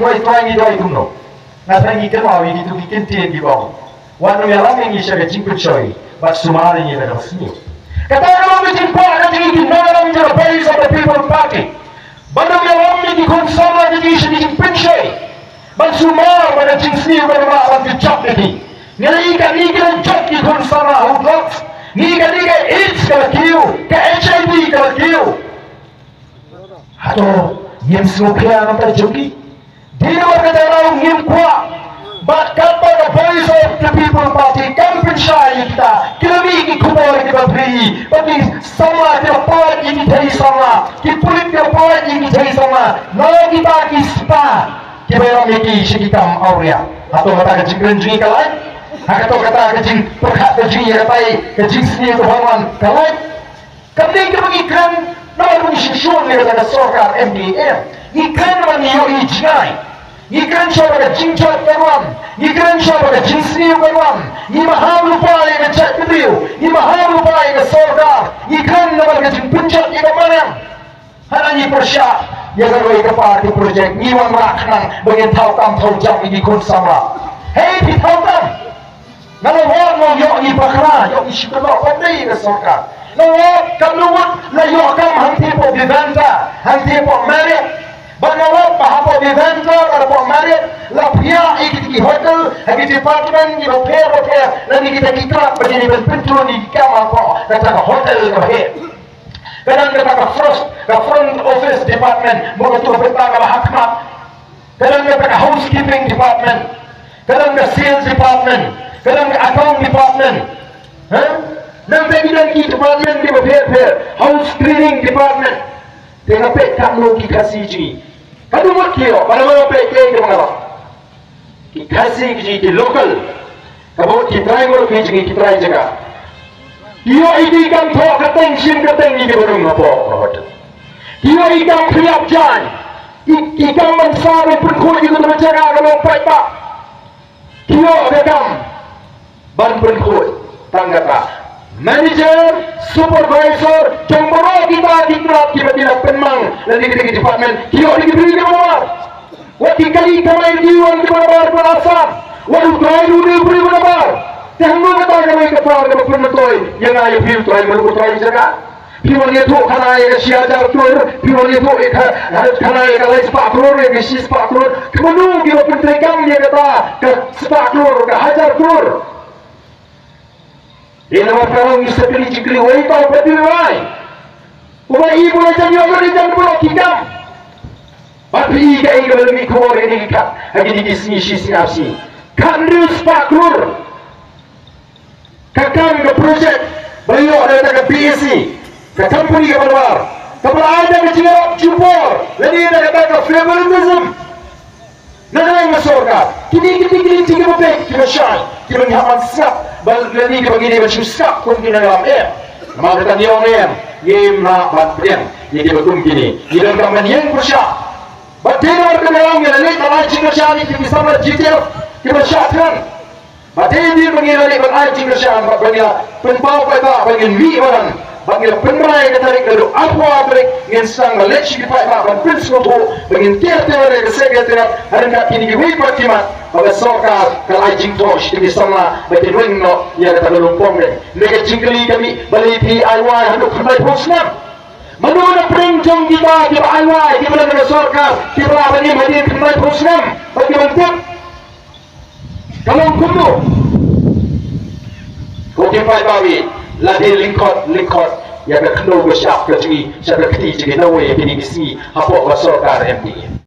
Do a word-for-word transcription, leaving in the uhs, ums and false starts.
Poi, poi, ngi dei kumno? Nga trai ngi kynmaw ïa kitu ki kyntien kiba ong, wat nym ïalam ïa ngi sha ka jingpynshoi, bad sumar ïa ngi da kaba sniew. Kata ka long ka jingkwah ka jong ngi ki nongïalam jong ka Voice of the People Party. Wat nym ïalam ïa ki khun samla jong ngi sha ka jingpynshoi, ban sumar bad ka jingsniew, ban ym lah ban pynjot ïa ki. Ngi la ïohi kane ka la jot ki khun samla ha u dlot. Ngi ïohi kane ka AIDS ka la kiew, ka HIV ka la kiew. Hato ngim sngewkhia na ka bynta jong ki? Dei namar kata ruh ngim kwah. Bad katba ka Voice of the People Party kam pynshai ïa kita, ki la mih ki khubor kiba phi, bad ki samla kiba pynlait ïa ki thei samla, ki pulit kiba pynlait ïa ki thei samla, na kita ki spah kiba ïalam ïa ki sha ki kam awria. Hato kata ka jingkren jong ngi ka lait? Ha, hato kata ka jingpyrkhat ka jong ngi ïa kata ka jingsniew kaba wan ka lait? Kam dei kaba ngi kren namar ba ngi sngewsih ïa kata ka sorkar M D A. Ngi kren namar ngi ïohi jngai. Ngi kren shuwa ba ka jingjot kan wan. Ngi kren shuwa ba ka jingsniew kan wan. Ngi maham lypa ïa ka jaitbynriew. Ngi maham lypa ïa ka sorkar. Ngi kren namar ka jingpynjot ïa ka manang. Hana ngi pyrshah ïa ka roi ka par ki projek, ngi wanrah khnang ba ngin thaw kam thaw jam ïa ki khun samla. Hei, phi thaw kam. Nga la wad, nga ïoh ngi bakla, ïoh ngi shu kynnoh pat dei ka sorkar. Nga wad, kam da wad la ïoh kam hangtei hapoh Vivanta, hangtei hapoh Marriott. Bad nga wad ba hapoh Vivanta bad hapoh Marriott la phiah ïa kita ki hotel ha ki department kiba pher ba pher, lane kita ki clerk ba kin ïa pyntrei ïa ki kam hapoh kata ka hotel kaba heh. Ka don kata ka front, ka front office department, mo, kato ka bynta kaba ha khmat. Ka don kata ka housekeeping department. Ka don ka sales department. Ka don ka account department. Ha? Nangta ki don ki department kiba pher pher. House cleaning department. Te nga peit katno ki Khasi jong ngi. Katno mut ki ïoh, ba nga peit ki ïoh, ba nga ïoh. Ki Khasi ki jong ngi ki local. Kaba mut ki trai murum ki jong ngi ki trai jaka. Ki ïoh ïa ki kam thoh kyrteng shim kyrteng ïa kiba rung hapoh ka hotel. Ki ïoh ïa ki kam pynïap jaiñ. Ki, ki kam ban sah ban pynkhuid ïa kata ka jaka ka long paidbah. Ki ïoh ka kam ban pynkhuid tang kata. Manager, supervisor, jong baroh kita ki clerk kiba ki la pynmang lane kita ki department, ki ïoh ïa ki briew kiba namar. Wat ki kali kamai ki wan kiba nabar ba Assam. Wat u trai u dei u briew ba nabar. Te hangno kata ka kamai ka trai kaba pynmyntoi ïa nga ïa phi u trai, mano u trai jaka? Phi wan ïathuh khana ïa ka shi hajar klur, phi wan ïathuh ïa ka, khana ïa ka lai spah klur, ïa ka shi spah klur. Ki mano kiba pyntreikam ïa kata ka spah klur, ka hajar klur? Ïa namar ka long ngi sa kylli jingkylli wei tang ba dei wei. Uba i ba la jan ïoh, la jan ba la ki kam. Bad phi i kaei kaba la mih khubor ïa kine ki kat ha kine ki sngi shi sngi ar sngi. Khathynriew spah klur. Ka kam ka project ba ïoh da ka B A C, ka company kaba la wan, kaba la ai da ka jingïarap jubor lane da ka, da ka favoritism na ka liang ka sorkar. Kine, kine, kine, kine kiba beit, kiba shai, kiba ngi hap ban sngap, ba lane kiba ngi dei ban shu sngap kum ki nongïalam em. Namar kata ngi ong em, ngim lah ban pdiang ïa kiba kum kine. Ngi donkam ban ïeng pyrshah. Bad dei namar kata ngi ong ngi la leit ban ai jingkyrshan ïa ki samla G T F kiba shah thngan. Bad dei dei ba ngi la leit ban ai jingkyrshan bad ba ngi la pynpaw paidbah ba ngin mih madan, ba ngi la pynbna ïa ka tarik naduh arphew tarik, ngin sdang ban leit sha ki paidbah ban pynsngewthuh, ba ngin tiar tiar ïa ka Secretariat ha ryngkat kine kiwei pat ki mat, ba ka sorkar ka la ai jingthoh sha ki samla ba kin weng noh ïa kata ka lum pong deng. Ne ka jingkylli ka mih, balei phi ai wai haduh khyndaiphew snem? Mano na pdeng jong kita kiba ai wai, kiba don ha ka sorkar, kiba lah ban im hadien khyndaiphew snem, ba kiban tip? Ka long kumno? Ko ki paidbah, lada lyngkot lyngkot ïa ka khyndew ka shyiap ka jong ngi sha ka kti jong ngi, na wei ïa kine ki sngi hapoh ka sorkar M D A.